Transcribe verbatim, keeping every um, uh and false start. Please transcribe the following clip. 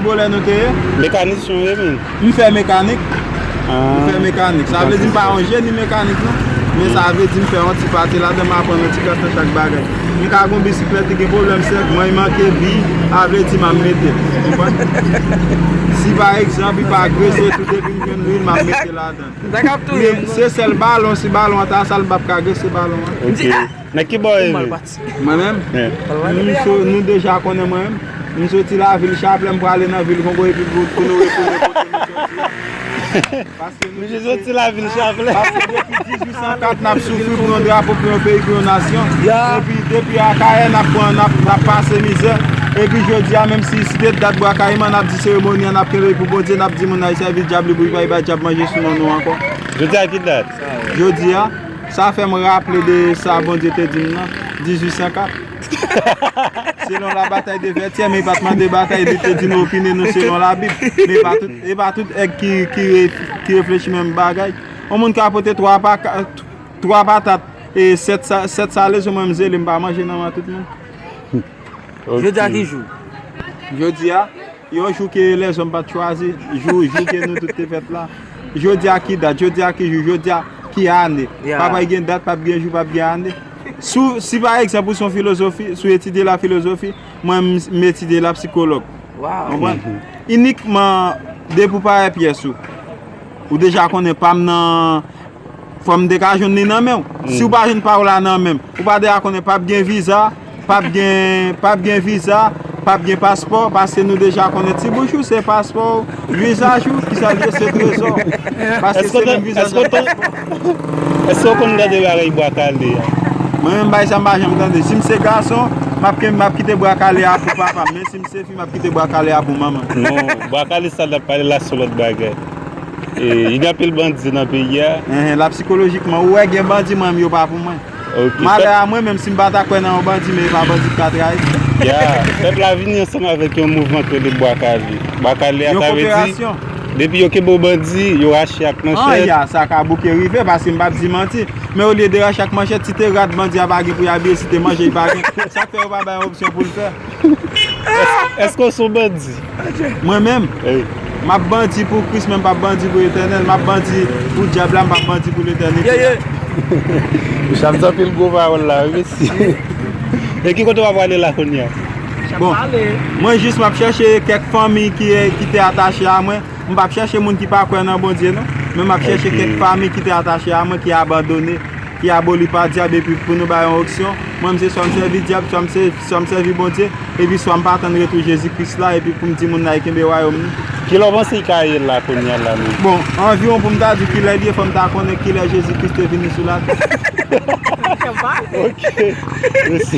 Volè nou te ye? Mekanisyen, wi, men. M fè mekanik. M fè mekanik. Sa vle di m pa yon jeni mekanik, non. Men sa vle di m fè yon ti pati ladan, m aprann yon ti kras nan chak bagay. M ka gen yon bisiklèt ki gen pwoblèm sèk, mwen manke bi, sa vle di m ap mete l. Ou konprann? Si pa egzanp, li pa grese, tout depi m jwenn lwil, m ap mete ladan. Men se sèl balon, si balon an ta sal, m p ap ka grese balon an. Ok. Nan ki bò w ye? Mwen menm? M so-, nou deja konnen mwen menm. M soti lavil Chaplè, m prale nan vil Kongo epi pou, pou nou retounen kote nou soti a. Paske nou Misye soti lavil Chaplè. Paske depi dizuit san kat n ap soufri pou yon drapo, pou yon peyi, pou yon nasyon. Epi depi Akayè n ap pran, n ap, n ap pase mizè. Epi jodi a, menm si site dat Bwa Kayiman, n ap di seremoni an, n ap kenbe pou Bondye, n ap di moun nan sèvi dyab li pou li pa bay dyab manje sou non nou ankò. Jodi a ki dat? Jodi a, sa fè m raple de sa Bondye te di m nan, dizuit san kat. Selon la bataille de Vertières, men li pa t mande batay, li te di nou opine nou selon Labib. Men e pa tout, e pa tout èg ki, ki, re- ki reflechi menm bagay. Yon moun ka pote twa pa, twa patat e sèt sa- sèt sale sou mwen, m zele, m pa manje nan men tout moun. Ok. Jodi a ki jou? Jodi a, yon jou ke lèzòm pa t chwazi, jou, jou ke nou tout te fèt la. Jodi a ki dat, jodi a ki jou, jodi a ki ane. Pap gen dat, pap gen jou, pap gen ane. Si w- si pa egzanp ou se yon filozofi, si w etidye la filozofi, mwen m, m etidye la psikològ. Konprann? Inikman depi w parèt pyès ou, ou deja konnen pa m nan, fò m te ka jwenn li nan men w. Si w pa jwenn pa w la nan men m, ou pa deja konnen p ap gen viza, p ap gen, p ap gen viza, p ap gen paspò, paske nou deja konnen ti bouch ou se paspò w, vizaj ou, kisa l ye, se trezò. Paske se menm vizaj ak paspò. Èske w konn tande bagay Bwa Kale a? Mwen menm bagay sa m pa janm tande. Si m se gason, m ap, m ap kite Bwa Kale a pou papa m, men si m se fi, m ap kite Bwa Kale a pou manman. Non, Bwa Kale sa n ap pale la se yon lòt bagay. E, gen anpil bandi nan peyi a. Enhen, la psikolojikman, ou wè gen bandi, mwen menm yo pa pou mwen. Ok, malè a mwen, menm si m pa ta kwè nan yon bandi, men e pa bandi k ka trayi. Ya, pèp la vini ansanm avèk yon mouvman k rele Bwa Kale. Bwa Kale a, sa vle di, depi yo kenbe yon bandi, yo rache ak manchèt. An ya, sa ka bouke rive, paske m p ap di manti. Men olye de rache ak manchèt, si te rad bandi a pa gen pou y abiye, si te manje, li pa gen. Sa k fè yo pa bay yon opsyon pou l fè? Èske w se yon bandi? Mwen menm? Wi. M ap bandi pou Kris, men m p ap bandi pou Letènèl. M ap bandi pou dyab la, m p ap bandi pou Letènite. Mesye ap di anpil gwo pawòl la, wi, mesye. E ki kote w ap prale la kounye a? Bon, mwen jis m ap chèche kèk fanmi ki, ki te atache a mwen. M p ap chèche moun ki pa kwè nan Bondye, non. Men m ap chèche kèk fanmi ki te atache a mwen, ki abandone, ki aboli pa dyab, epi pou nou bay yon onksyon. Mwen, m se swa m sèvi dyab, swa m se- swa m sèvi Bondye, epi swa m pa tann retou Jezi Kris la, epi pou m di moun nan e kenbe wayòm li. Kilè w panse l ka ye la kounye a la menm? Bon, anviwon pou m ta di kilè l ye, fò m ta konnen kilè Jezi Kris te vini sou latè. Ok. Mèsi.